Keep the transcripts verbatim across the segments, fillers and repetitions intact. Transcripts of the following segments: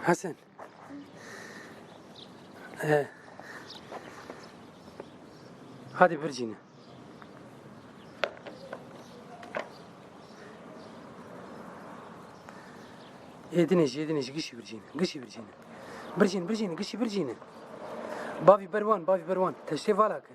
Hesen. Ee, hadi bircîne. Ê dinê jî, ê dinê jî gişî bircîne. Gişî bircîne. Bircîne, bircîne, gişî bircîne. Bavî berwan, bavî berwan. Teştê vala ke.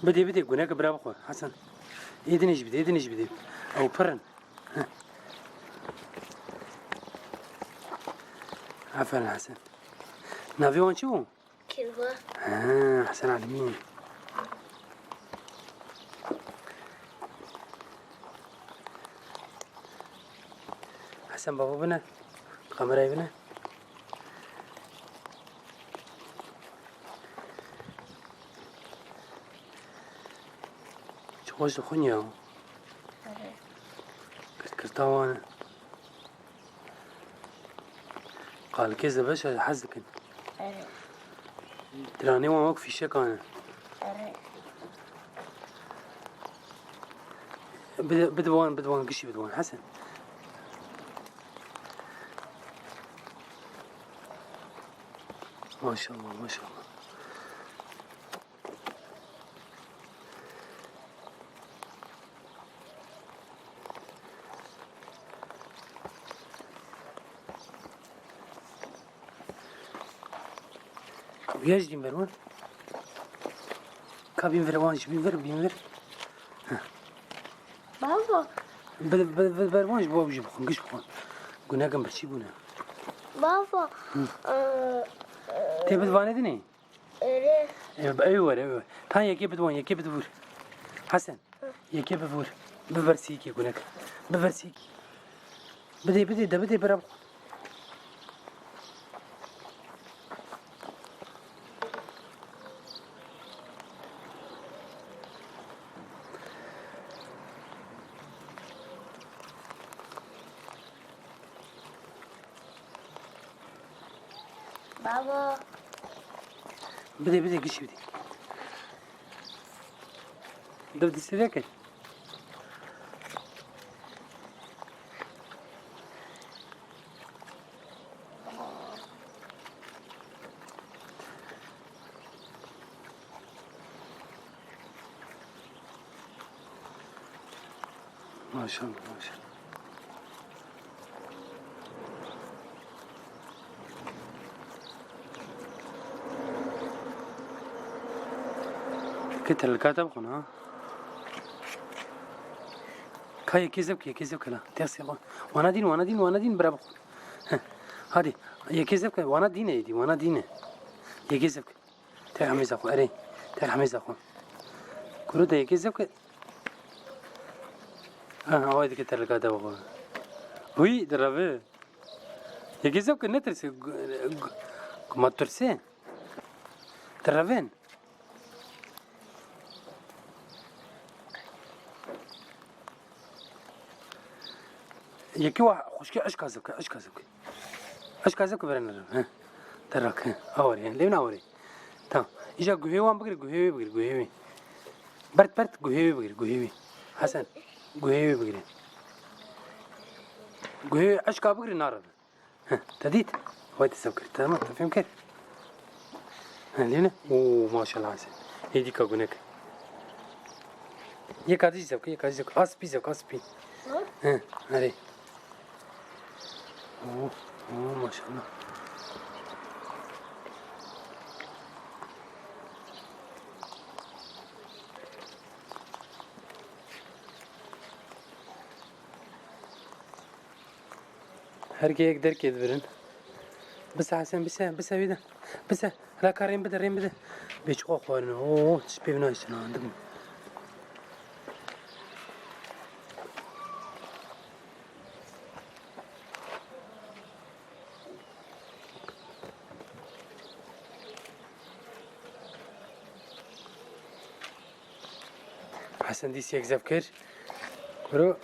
Bidê, bidê, guneke bira bixwe, Hesen. Ê dinê jî bidê, ê dinê jî bidê. Ew pir in. Heh. Aferin Hesen. Navê wan çi bû? Kilwa. Ha, Hesen Alimî. Hesen baba bine. Kamerayê bine. Çi xweş dixwin ya. Erê. Kirt kirta wan e. Qalikê zî beş e, hez dikin. Erê. Diranê wan wek fîşekan e. Erê. Bide, bide wan, bide wan, gişî bide wan. Hesen. Maşallah, maşallah. Ka bîn ver wan. Ka bîn ver wan jî bîn ver, bîn ver. Baba. Bi, bi, bi, ber wan ji bo ew jî bixwin, giş bixwin. Gunekin birçî bûne. Baba. Hı. Ee, Tê bid vanê dinê? Erê. Ew, ew were, ew were. Tan yekê bid wan, yekê bid vur. Hesen. Hı. Yekê bivur. Biver sîkê gunek. Biver sîkê. Bidê, bidê, de bidê bira bixwin. Baba. Bidê, bidê, gişî bidê. Dur, dişi veke. Maşallah, maşallah. Ke telka te bixwin ha. Ka yekê zevk, yekê zevk la. Tersê xwe. Wana dîn, wana dîn, wana dîn bira bixwin. Heh. Hadi. Yekê zevk, wana dîne êdî, wana dîne. Yekê zevk. Tek hemêza xwe, erê. Tek hemêza xwe. Kuro de yekê zevk. Ha, away dike terlika de bixwe. Hûy, direve. Yekê zevk netirsê. Gu-, gu-, gu-, ma tirsê. Direvên. Yekî wa xwişkê eşka zivke, eşka zivke. Eşka zivke bere nere. He. Te rak, he. Awar, he. Lêvin awar, he. Tamam. Îja guhê wan bigir, guhê wê bigir, guhê wê. Bert, bert, guhê wê bigir, guhê wê. Hesen, guhê wê bigir. Guhê wê eşka bigir, nare. Heh, te dît? Vay te sev kir. Tamam, te fêm kir. Heh, lêne? Oo, maşallah Hesen. Êdî ka gunek. Yeka dî zevk, yeka dî zevk. A spî zevk, a spî. Hı? Heh, erê. Oo, oo, maşallah. Her kê yek derkê dibirin. Bise Hesen, bise, bise wî de. Bise. Hela ka rên bide, rên bide. Bê çiqa xwarin. Oo, çi pê vinaştin ha, dik. Hesen dîsek zevkir. Kuro.